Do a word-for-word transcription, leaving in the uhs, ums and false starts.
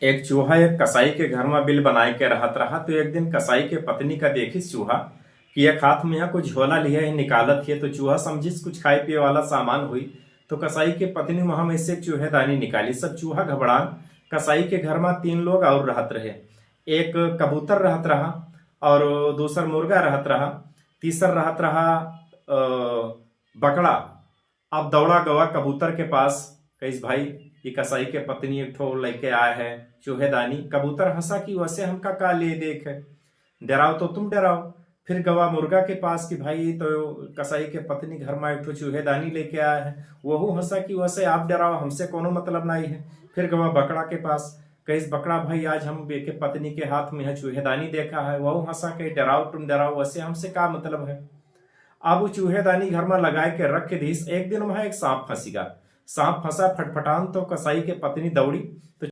एक चूहा एक कसाई के घर मा बिल बनाए के रहत रहा। तो एक दिन कसाई के पत्नी का देखिस चूहा कि एक हाथ मा यहाँ कुछ झोला लिहे है, निकालत है। तो चूहा समझिस कुछ खाए पिए वाला सामान हुई। तो कसाई के पत्नी वहाँ मा से एक चूहेदानी निकाली। सब चूहा घबड़ान। कसाई के घर मा तीन लोग और रहत रहे। एक कबूतर रहत रहा और दूसर मुर्गा रहत रहा, तीसर रहत रहा अ, बकड़ा। अब दौड़ा गवा कबूतर के पास, कहिस, "भाई, ये कसाई के पत्नी एक ठो लेके आए है चूहेदानी।" कबूतर हंसा कि "वैसे हमका का ले देख है, डराओ तो तुम डराओ।" फिर गवा मुर्गा के पास कि "भाई, ये तो कसाई के पत्नी घर मा एक ठो चूहेदानी लेके आए है।" वहू हंसा कि "वैसे आप डराओ, हमसे कोनो मतलब नहीं है।" फिर गवा बकड़ा के पास, कहिस, "बकड़ा भाई, आज हम एके पत्नी के हाथ मा यहाँ चूहेदानी देखा है।" वहू हंसा के "डराओ तुम डराओ, वैसे हमसे का मतलब है।" अब वो चूहेदानी घर मा लगाए के रख के दिस। एक दिन वहाँ एक सांप फंसी गा। सांप फंसा फटफटान, तो कसाई के पत्नी दौड़ी। तो